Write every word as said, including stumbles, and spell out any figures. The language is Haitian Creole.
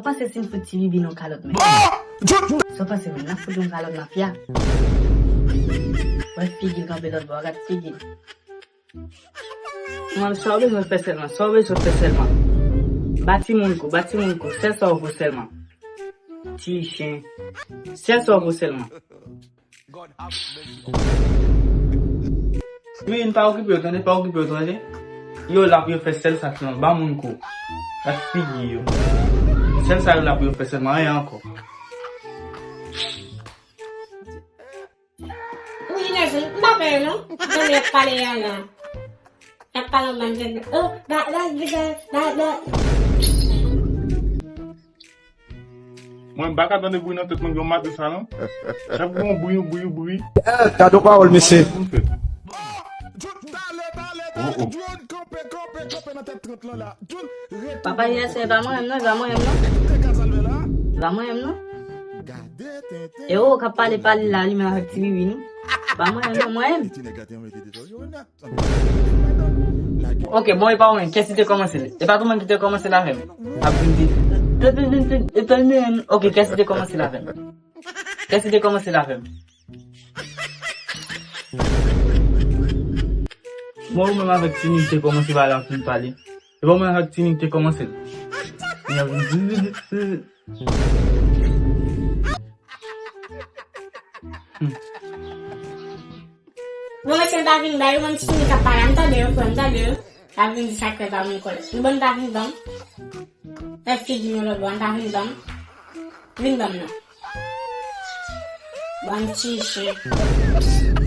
Panse si n fout Ti Bibi yon kalòt, men. Sa w panse, men, n ap fout yon kalòt mafya? Wè figi l kanpe lòt bò, gad figi l. Mwen, sa w bezwen fè sèlman, sa w bezwen fè sèlman. Ba timoun kou, ba timoun kou, sèl sa w vo sèlman. Ti chen. Sèl sa w vo sèlman. Wi, n pa okipe yo, tande, pa okipe yo, tande. Yo la pou yo fè sèl sa k lan, ba moun kou. Gad figi yo. Sèl sa yo la pou yo fè sèlman, anyen ankò. Wi, Nelson, m pa pè yo non. Tande y ap pale a la. Y ap pale an bann tèt. Oh, ba, ba, ba, ba, ba. Mwen m pa ka tande bri nan tèt mwen yon maten sa non. Sa pou yon bri, yon bri, yon bri. Gade yon pawòl, mesye. Pou m fè. Oh, oh. Papa Yasè, e pa mwen menm non, e pa mwen menm non. E pa mwen menm non. E ou k ap pale, pale la, li menm avèk Ti Bibi non. E pa mwen menm non, mwen menm. Ok, bon, e pa ou menm, kiyès ki te kòmanse l? E pa tou menm ki te kòmanse l avè m? Ap vin di, e pa mwen menm. Ok, kiyès ki te kòmanse l avè m? Kiyès ki te kòmanse l avè m? Bon, ou menm avèk Tini ki te kòmanse pale, anpil pale. E pa ou menm avèk Tini ki te kòmanse l? Hmm. Bon, mesye, m ta vin bay yo, menm si Tini k ap pale a, m tande yo, frè, m tande yo. L ap vin di sa k fè pa moun kòlè. Bon, m ta vin ban m. Fè figi nou lòt bò, m ta vin ban m. Vin ban m non. Bann ti chen.